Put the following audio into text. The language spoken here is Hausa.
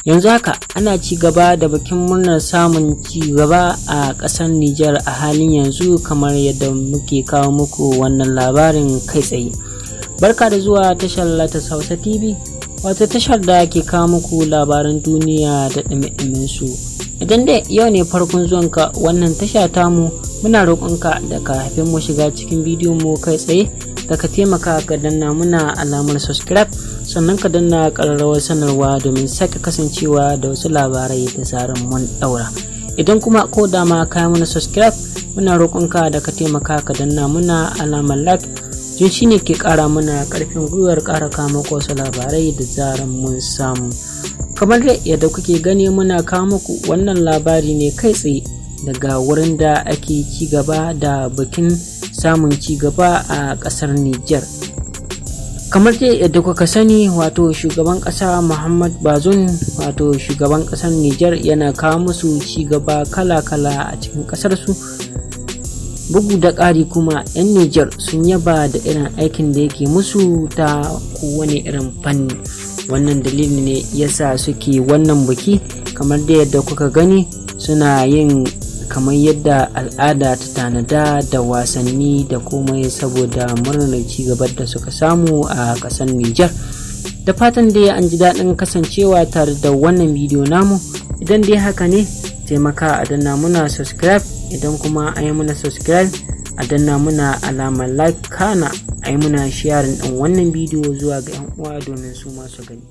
Yanzu haka ana ci gaba da bikin murnar samun ci gaba a ƙasar Nijar a halin yanzu, kamar yadda muke kawo muku wannan labarin kai tsaye. Barka da zuwa tashar Latas Hausa TV, wato tashar da ke kawo muku labaran duniya da ɗumi su. Idan dai yau ne farkon zuwanka wannan tasha tamu, muna roƙonka da kafin mu shiga cikin bidiyon mu kai tsaye da ka taimaka ka danna muna alamar subscribe, sannan ka danna ƙararrawar sanarwa domin sake kasancewa da wasu labarai da zarar mun ɗaura. Idan kuma ko dama ka yi mana subscribe, muna roƙonka da ka taimaka ka danna muna alamar like, don shine ke ƙara mana ƙarfin gwiwar ƙara kawo muku wasu labarai da zarar mun samu. Kamar dai yadda kuke gani, muna kawo muku wannan labari ne kai tsaye daga wurin da ake ci gaba da bikin samun ci gaba a ƙasar Nijar. Kamar dai yadda kuka sani, wato shugaban ƙasa Muhammad Bazoum, wato shugaban ƙasar Nijar, yana kawo musu ci gaba kala-kala a cikin ƙasarsu. Bugu da ƙari kuma, 'yan Nijar sun yaba da irin aikin da yake musu ta kowane irin fanni. Wannan dalili ne yasa suke wannan biki, kamar da yadda kuka gani suna yin kamar yadda al'ada ta tanada, da wasanni da komai, saboda murnar ci gaban da suka samu a ƙasar Nijar. Da fatan dai an ji daɗin kasancewa tare da wannan bidiyo namu. Idan dai haka ne, taimaka a danna muna subscribe. Idan kuma an yi muna subscribe, a danna muna alamar like, kana a yi muna sharing ɗin wannan bidiyo zuwa ga 'yan uwa domin su masu gani.